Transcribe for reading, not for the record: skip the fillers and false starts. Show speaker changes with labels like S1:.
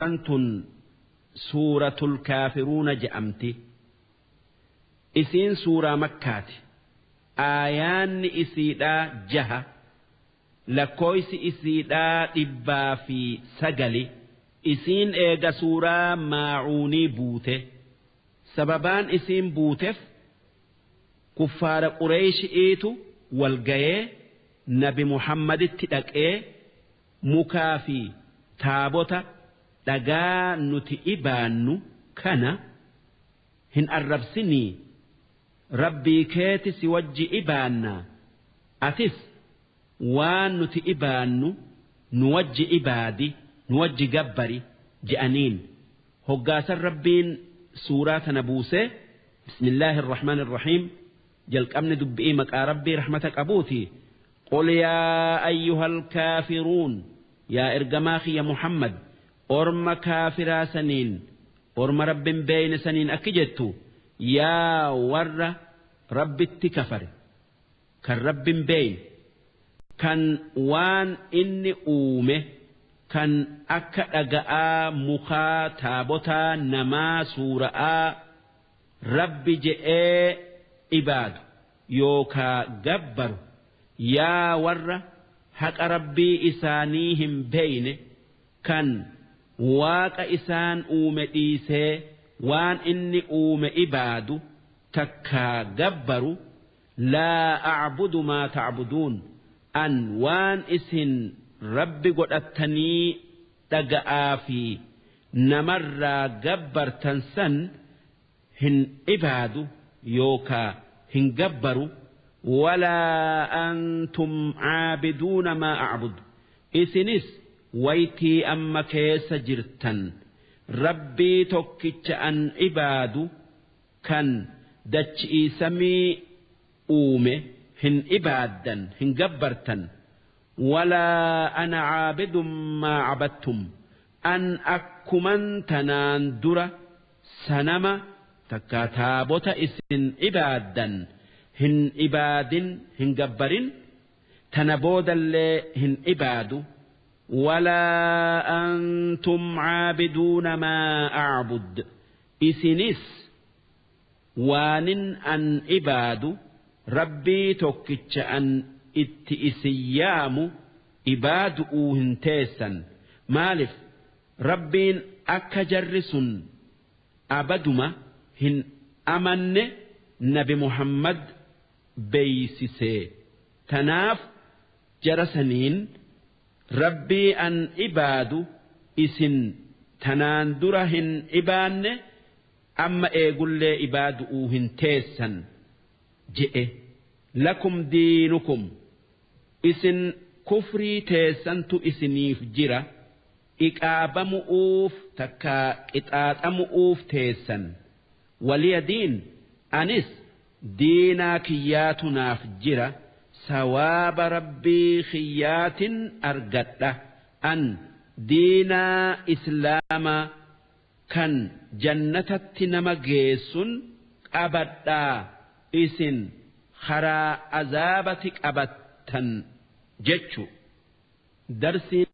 S1: Tun suuratul kaafiruuna je'amti. Isiin suuraa Makkaati. Aayaanni isiidhaa 6, lakkooysi isiidhaa 109. Isiin eega suuraa maacuunii buute. Sababaan isiin buutef kuffaara qureyshi'iitu wal gayee nabi Muhammaditti dhaqee mukaa fi taabota dhagaa nuti ibaannu kana hin arrabsinii, Rabbii keeti si wajji ibaannaa, atis waan nuti ibaannu nu wajji ibaadi, nu wajji gabbari je'aniin. Hoggaasan Rabbiin suuraa tana buusee. Bismillaahi irrahmaan irrahiim. Jalqabni dubbi'ii maqaa Rabbii rahmata qabuuti. Qul yaa ayyuhal kaafiruun, yaa ergamaa kiyya Muhammad, orma kaafiraa saniin, orma Rabbin beeyne saniin akki jettu: yaa warra Rabbitti kafare, kan Rabbin beeyne, kan waan inni uume kan akka dhaga'aa, mukaa, taabotaa, namaa, suura'aa Rabbi je'ee ibaadu yookaa gabbaru, yaa warra haqa Rabbii isaanii hin beeyne, kan waaqa isaan uume dhiisee waan inni uume ibaadu takkaa gabbaru. Laa a'budu maa ta'buduun, an waan isin Rabbi godhattanii dhaga'aa fi namarraa gabbartan san hin ibaadu yookaa hin gabbaru. Walaa antum caabiduuna maa a'budu, isinis waytii amma keessa jirtan Rabbii tokkicha an ibaadu kan dachi'ii samii uume hin ibaaddan, hin gabbartan. Walaa ana caabidun maa cabadtum, an akkuman tanaan dura sanama takkaa taabota isin ibaaddan hin ibaadin, hin gabbarin, tana boodallee hin ibaadu. Walaa antum caabiduuna maa a'bud, isinis waanin an ibaadu, Rabbii tokkicha an itti isin yaamu ibaadu'uu hin teessan. Maalif? Rabbiin akka jarri sun abaduma hin amanne nabi Muhammad beysisee. Tanaaf jara saniin Rabbii an ibaadu isin tanaan dura hin ibaanne, amma eegullee ibaadu'uu hin teessan je'e. Lakum diinukum, isin kufrii teessantu isiniif jira, iqaabamu'uuf takkaa qixaaxamu'uuf teessan. Waliya diin, anis diinaa kiyyaatu naaf jira, sawaaba Rabbii kiyyaatin argadha. An diinaa islaamaa kan jannatatti nama geessun qabadhaa, isin karaa azaabati qabattan jechu. Darsiin.